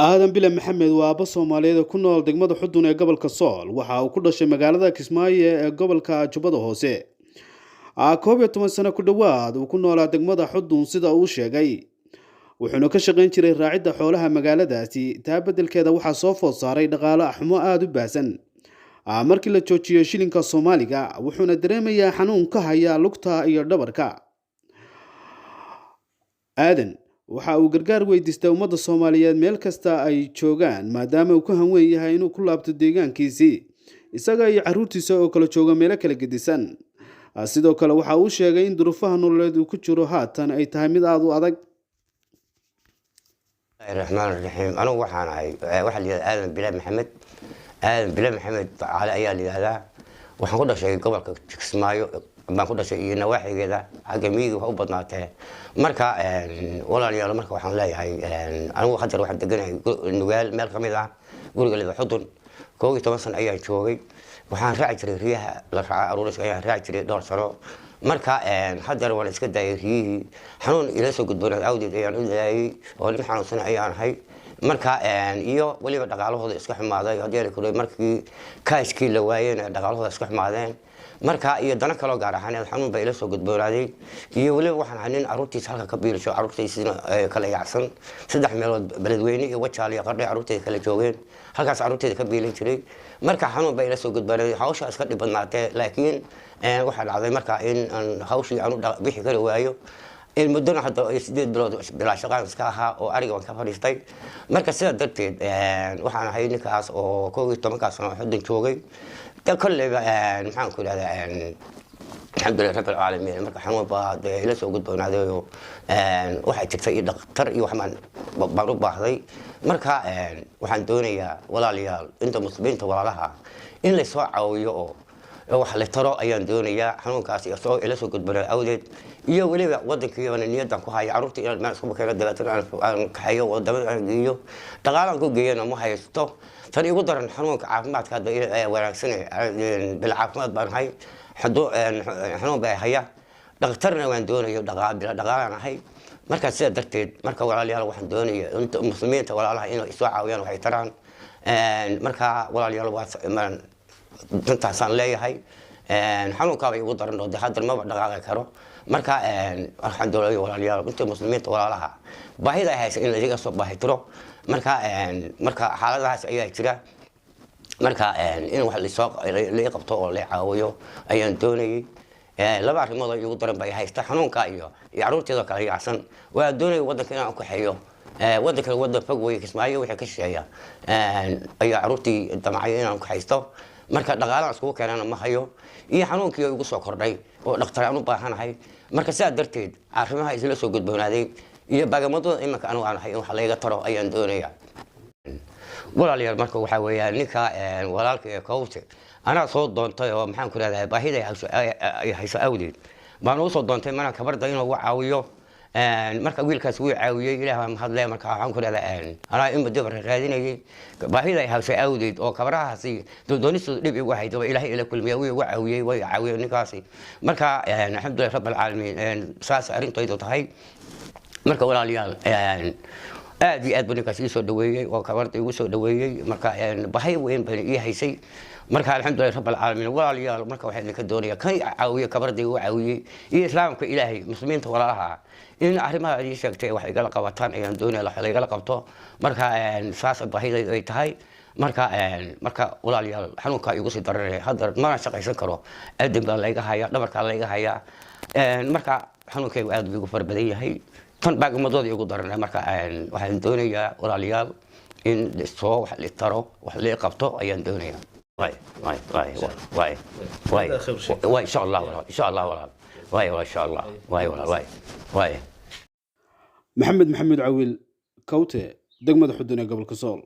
Aadan Bile Maxamed waa aabbo Soomaaliyeed oo ku nool degmada Xudun ee gobolka Sool. Waxa uu ku dhashay magaalada Kismaayo ee gobolka Jubbada Hoose. 11 sano ku dhowaad uu ku noolaa degmada Xudun, sida uu sheegay, wuxuuna ka shaqayn jiray raacidda xoolaha magaaladaasi. Taa beddelkeeda waxaa soo food saaray dhaqaale xumo aada u baahsan markii la joojiyey shilinka Soomaaliga, wuxuuna dareemayaa xanuun ka haya lugta iyo dhabarka. Aadan waxa uu gargaar weydiistay ummadda Soomaaliyeed meel kasta ay joogaan, maadaama uu ku hanweyn yahay inuu ku laabto deegaankiisii, isaga iyo carruurtiisa oo kala jooga meelo kala gedisan. Sidoo kale waxa uu sheegay in duruufaha nololeed uu ku jiro haatan ay tahay mid aada u adag. Raxmaan raxiim. Anigu waxaan ahay, waxaa la yihahdaa Aadan Bilaa Maxamed. Aadan Bila Maxamed Cali ayaa la yihahdaa. Waxaan ku dhashay gobolka Kismaayo baan ku dhashay iyo nawaaxigeeda, xagga miyiga wax u badnaatee. Marka walaalayaal, marka waxaan leeyahay, anigu hadeer waxaan deganahay Nugaal, meel ka mid ah guriga leda Xudun. 11 sano ayaan joogay. Waxaan raaci jiray riyaha la raaca aruuriska ayaan raaci jiray dhowr sano. Marka hadeer waan iska daayay riyihii, xanuun ila soo gudboonad awdeed ayaan u daayay, oo nin xanuunsan ayaan ahay. Marka iyo weliba dhaqaalahooda iska xumaaday haddii la kule, markii kaashkii la waayeen dhaqaalahooda iska xumaadeen. Marka iyo dano kaloo gaar ahaaneed, xanuun baa ila soo gudboonaaday. Iyo weliba waxaan ahay nin carruurtiisa halka ka biilisho, carruurtiisina kala yaacsan saddex meelood, Beledweyne iyo Wajaal iyo Qardhay carruurteeda kala joogeen, halkaas carruurteeda ka biilin jiray. Marka xanuun baa ila soo gudboonaaday, hawsha iska dhib badnaatee. Laakiin waxaa dhacday marka in aan hawshii aan u bixi kari waayo in muddona hadda 8 bilood bilaa shaqaan iska ahaa oo ariga waan ka fadhiistay. Marka sidaa darteed waxaan ahay ninkaas oo 11-kaas sano Xudun joogay. De kolleyba, maxaan ku idhahdaa, alxamdulilah rabbi alcaalamiin. Marka xanuun baa dee ila soo gudboonaaday oo waxaa jirta iyo dhakhtar iyo waxbaan baan u baahday. Marka waxaan doonayaa, walaalayaal, inta muslimiinta walaalaha in laysoo caawiyo oo wax la taro ayaan doonayaa, xanuunkaas soo ila soo gudboonaaday awdeed. Iyo weliba wadankiibana niyadan ku haya carruurta inaan meel isku keeno, dabeetana aan kaxeeyo, wadamada aan geeyo, dhaqaalaan ku geeyana ma haysto. Tan igu daran xanuunka caafimaadka hadda wanaagsan, bil caafimaad baan ahay, xanuun baa haya, dhakhtarna waan doonayo, bila dhaqaalaan ahay. Marka sidaa darteed, marka walaalayaal, waxaan doonaya inta muslimiinta walaalaha inay isoo caawiyaan, waxay taraan. Marka walaalayaal, waa dantaasaan leeyahay. Xanuunkaaba igu daran oo de hadda maba dhaqaaqi karo. Marka waxaan doonaya, walaalayaal, inta muslimiinta walaalaha baahida ay haysa in laiga soo baahitiro. Marka xaaladahaas ayaa jira. Marka in wax lasoo lai qabto oo la caawiyo ayaan doonayay. Laba arrimood oo igu daran bay haysta, xanuunka iyo carruurteedoo kala yaacsan. Waa doonaya waddanka inaan kaxeeyo. Waddanka waddan fog wey, Kismaayo wixii ka shisheeya ayaa carruurtii damcay inaan kaxaysto. Marka dhaqaalaan iskugu keenana ma hayo, iyo xanuunkii igu soo kordhay oo dhakhtar aan u baahanahay. Marka sidaa darteed arrimaha isla soo gudboonaaday iyo baagamadooda iminka anigu aan ahay in wax layga taro ayaan doonaya, walaalayaal. Marka waxaa weeyaan, ninka walaalka ee Kowte anaa soo doontay oo, maxaan ku rahdaa, baahida ay hayso awdeed baan ugu soo doontay mana kabarda inuu ugu caawiyo. Marka wiilkaas wuu caawiyey, ilaah baa mahadle. Marka waxaan ku rahdaa, anaa in muddo raadinayay baahida ay hayso awdeed oo kabarahaasi doonistooda dhib igu ahayd oo Ilaahay ila kulmiya, wuu igu caawiyey, way caawiyey ninkaasi. Marka alxamdulilah rabbi alcaalamiin, saas arrintaydu tahay. Marka walaalayaal, aad iyo aad buu ninkaas ii soo dhaweeyey oo kabarda igu soo dhaweeyey. Marka bahay weyn baan ii haysay. Marka alxamdulilah rabbi alcaalamiin. Walaalayaal, marka waxaa idinka doonaya kan caawiye, kabarda igu caawiyey, iyo islaamka Ilaahay, muslimiinta walaalaha, in arrimaha ii sheegtay wax igala qabataan ayaan doonaya, wax laigala qabto. Marka saas baahidaydu ay tahay. Marka walaalayaal, xanuunkaa igu sii daranaya hadda, mana shaqaysan karo. Aadin baa layga hayaa, dhabarkaa layga hayaa. Marka xanuunkaygu aad buu igu fara badan yahay, tan baagamadooda igu daran. Marka waxaan doonayaa, walaalayaal, in soo wax li taro, wax lii qabto ayaan doonaya. Waay waay waay waay waay waay, insha Allah walaal, insha Allah walaal, waay waay, insha Allah, waay walaal, waay waay. Maxamed Maxamed Cawiil Kawte, degmada Xudun ee gobolka Sool.